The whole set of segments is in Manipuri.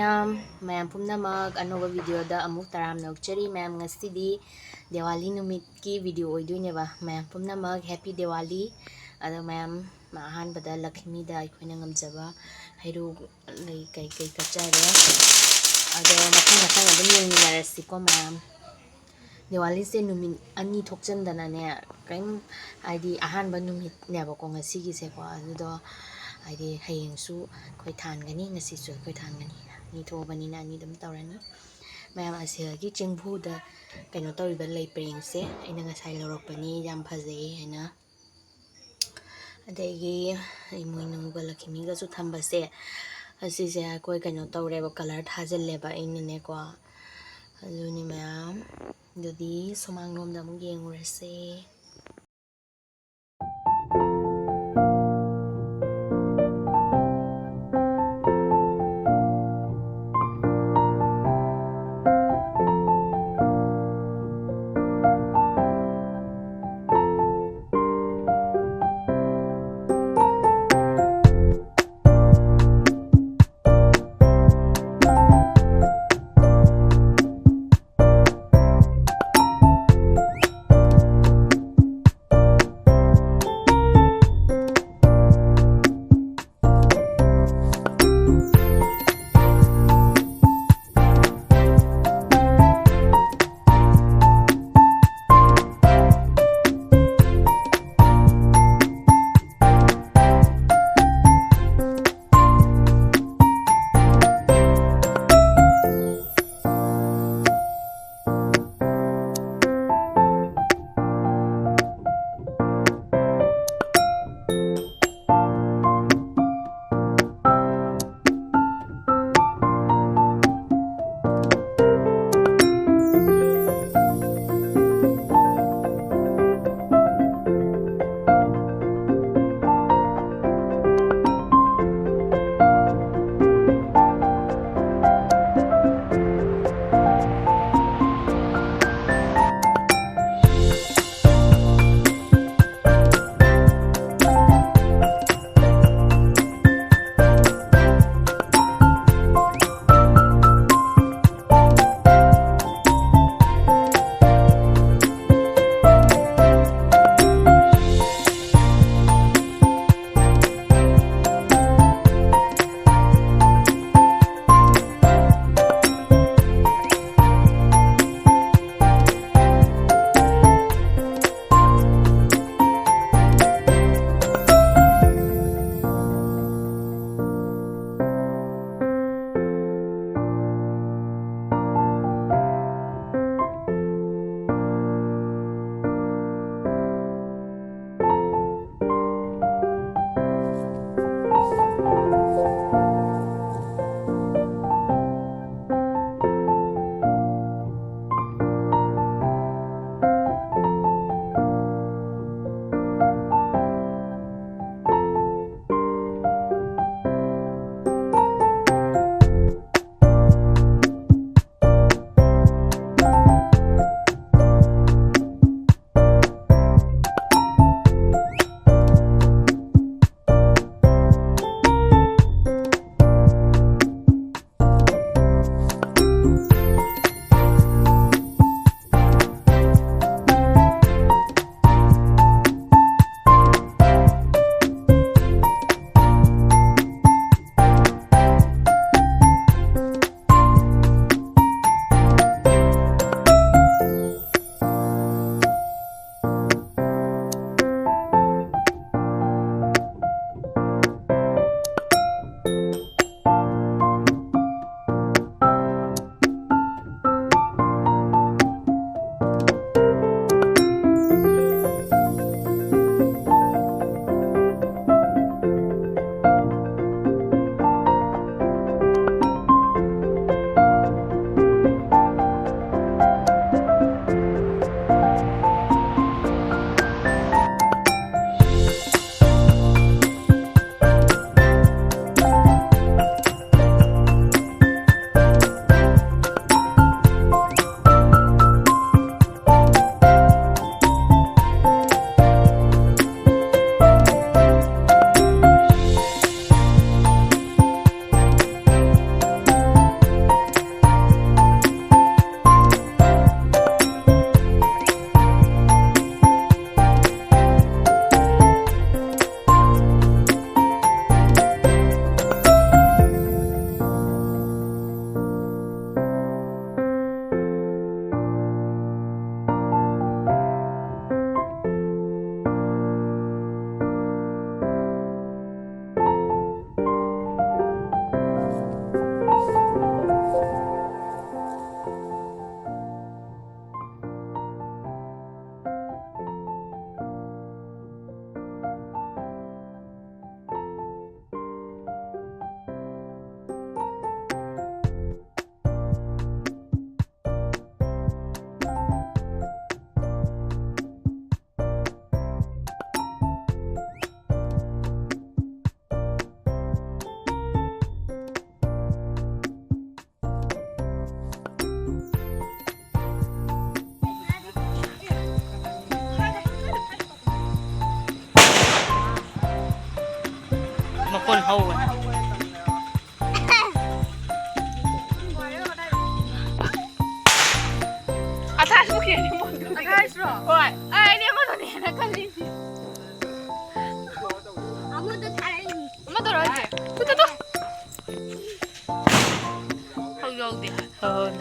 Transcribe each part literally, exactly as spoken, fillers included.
ꯃꯌꯥꯝ, ꯃꯌꯥꯝ ꯄꯨꯝꯅꯃꯛ ꯑꯅꯧꯕ ꯚꯤꯗꯤꯑꯣꯗ ꯑꯃꯨꯛ ꯇꯔꯥꯝꯅ ꯑꯣꯛꯆꯔꯤ꯫ ꯃꯌꯥꯝ, ꯉꯁꯤꯗꯤ ꯗꯤꯋꯥꯂꯤ ꯅꯨꯃꯤꯠꯀꯤ ꯚꯤꯗꯤꯑꯣ ꯑꯣꯏꯗꯣꯏꯅꯦꯕ꯫ ꯃꯌꯥꯝ ꯄꯨꯝꯅꯃꯛ ꯍꯦꯄꯤ ꯗꯤꯋꯥꯂꯤ꯫ ꯑꯗꯣ ꯃꯌꯥꯝ, ꯑꯍꯥꯟꯕꯗ ꯂꯛꯈꯤꯃꯤꯗ ꯑꯩꯈꯣꯏꯅ ꯉꯝꯖꯕ ꯍꯩꯔꯨꯛ ꯂꯩ ꯀꯩꯀꯩ ꯀꯠꯆꯔꯦ꯫ ꯑꯗꯣ ꯃꯊꯪ ꯃꯊꯪ ꯑꯗꯨꯝ ꯌꯦꯡꯃꯤꯟꯅꯔꯁꯤꯀꯣ ꯃꯌꯥꯝ꯫ ꯗꯤꯋꯥꯂꯤꯁꯦ ꯅꯨꯃꯤꯠ ꯑꯅꯤ ꯊꯣꯛꯆꯟꯗꯅꯅꯦ, ꯀꯔꯤꯝ, ꯍꯥꯏꯗꯤ ꯑꯍꯥꯟꯕ ꯅꯨꯃꯤꯠꯅꯦꯕꯀꯣ ꯉꯁꯤꯒꯤꯁꯦꯀꯣ, ꯑꯗꯨꯗꯣ ꯍꯥꯏꯗꯤ ꯍꯌꯦꯡꯁꯨ ꯑꯩꯈꯣꯏ ꯊꯥꯟꯒꯅꯤ, ꯉꯁꯤꯁꯨ ꯑꯩꯈꯣꯏ ꯊꯥꯟꯒꯅꯤ꯫ ꯑꯅꯤ ꯊꯣꯛꯑꯕꯅꯤꯅ ꯑꯅꯤ ꯑꯗꯨꯝ ꯇꯧꯔꯅꯤ꯫ ꯃꯌꯥꯝ, ꯑꯁꯤꯗꯒꯤ ꯆꯦꯡꯐꯨꯗ ꯀꯩꯅꯣ ꯇꯧꯔꯤꯕ ꯂꯩ ꯄꯔꯦꯡꯁꯦ ꯑꯩꯅ ꯉꯁꯥꯏ ꯂꯧꯔꯛꯄꯅꯤ, ꯌꯥꯝ ꯐꯖꯩ ꯍꯥꯏꯅ꯫ ꯑꯗꯒꯤ ꯏꯃꯣꯏꯅꯨꯒ ꯂꯛꯈꯤꯃꯤꯒꯁꯨ ꯊꯝꯕꯁꯦ, ꯑꯁꯤꯁꯦ ꯑꯩꯈꯣꯏ ꯀꯩꯅꯣ ꯇꯧꯔꯦꯕ, ꯀꯂꯔ ꯊꯥꯖꯤꯜꯂꯦꯕ ꯑꯩꯅꯅꯦꯀꯣ꯫ ꯑꯗꯨꯅꯤ ꯃꯌꯥꯝ, ꯑꯗꯨꯗꯤ ꯁꯨꯃꯥꯡꯂꯣꯝꯗ ꯑꯃꯨꯛ ꯌꯦꯡꯉꯨꯔꯁꯦ꯫ ꯀꯣꯟ ꯍꯧꯕꯅꯦ꯫ ꯑꯊꯥꯏꯁꯨ ꯈꯦꯅꯤ꯫ ꯑꯊꯥꯏꯁꯨꯔꯣ? ꯍꯣꯏ꯫ ꯑꯩ, ꯑꯩꯗꯤ ꯑꯃꯗꯨꯅꯦꯅ ꯈꯜꯂꯤꯅꯤ꯫ ꯑꯃꯗꯣ ꯊꯥꯔꯛꯏꯅꯤ꯫ ꯑꯃꯗꯨꯔꯣ ꯍꯥꯏꯁꯦ? Two, two, two. ꯍꯧ ꯌꯧꯗꯦ꯫ ꯍꯣꯏ꯫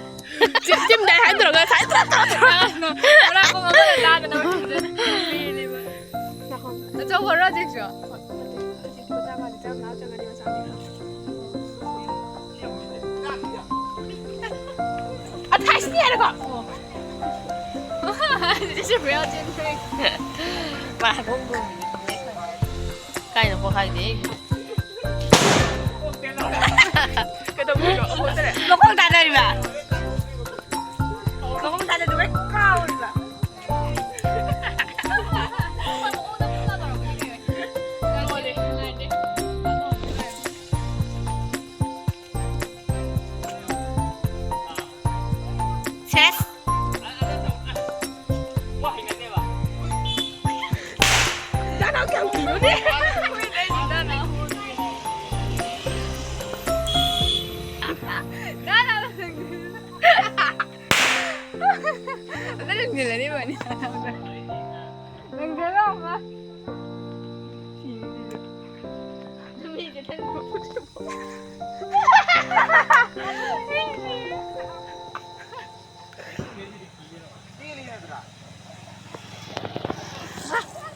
ꯆꯤꯝ-, ꯆꯤꯝꯗꯥꯏ ꯍꯥꯏꯗ꯭ꯔꯣ? ꯉꯁꯥꯏ ꯇ꯭ꯔꯥ ꯇ꯭ꯔꯥ ꯇ꯭ꯔꯥ꯫ ꯉꯔꯥꯡ ꯄꯨꯡ ꯑꯃꯗ ꯂꯥꯟꯗꯅ ꯄꯤꯔꯦꯕ꯫ ꯑꯆꯧꯕꯔꯣ ꯍꯧꯖꯤꯛꯁꯨ? ꯑꯊꯥꯏꯁꯅꯤ ꯍꯥꯏꯔꯒ꯫ This is real gin drink. ꯀꯥꯏꯅ ꯄꯣꯛꯈꯥꯏꯗꯦ꯫ ꯀꯩꯗꯧꯕꯤꯅꯣ? ꯃꯈꯣꯡ ꯇꯥꯅꯔꯤꯕ꯫ ꯃꯈꯣꯡ ꯇꯥꯅꯗꯕꯩ ꯀꯥꯎꯔꯤꯕ꯫ ꯁꯦꯁ꯫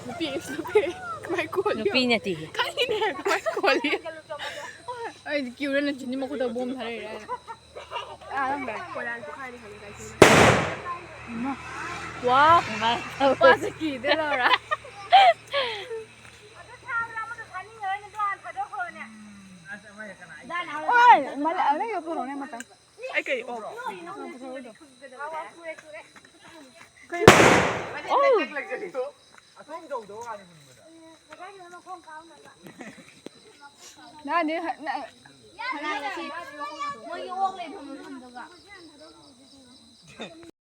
ꯅꯨꯄꯤ, ꯅꯨꯄꯤ ꯀꯃꯥꯏ ꯀꯣꯜꯂꯤ? ꯅꯨꯄꯤ ꯅꯠꯇꯦ꯫ ꯈꯪꯉꯤꯅꯦ, ꯀꯃꯥꯏ ꯀꯣꯜꯂꯤ? ꯑꯩꯗꯤ ꯀ꯭ꯌꯨꯗ ꯅꯆꯤꯟꯗꯤ ꯃꯈꯨꯠꯇ ꯕꯣꯝ ꯊꯥꯗꯩꯔꯦ ꯍꯥꯏꯅ꯫ ꯑꯥ, ꯅꯪꯗ ꯀꯣꯏꯔꯥꯡ ꯄꯣꯛꯈꯥꯏꯔꯗꯤ ꯈꯪꯗꯦ ꯀꯥꯏ ꯆꯦꯟꯈ꯭ꯔꯦ꯫ ꯋꯥ꯫ ꯋꯥꯁꯦ ꯀꯤꯗꯦ ꯂꯧꯔ꯫ ꯑꯣꯏ, ꯃꯥꯂꯦ, ꯑꯗꯩ ꯄꯨꯔꯛꯎꯅꯦ ꯃꯇꯪ꯫ ꯑꯩ ꯀꯩ ꯑꯣ꯫ ꯅꯍꯥꯟꯗꯤ ꯍ-, ꯅ-, ꯃꯣꯏꯒꯤ ꯑꯣꯛ ꯂꯩꯐꯝ ꯃꯐꯝꯗꯨꯒ꯫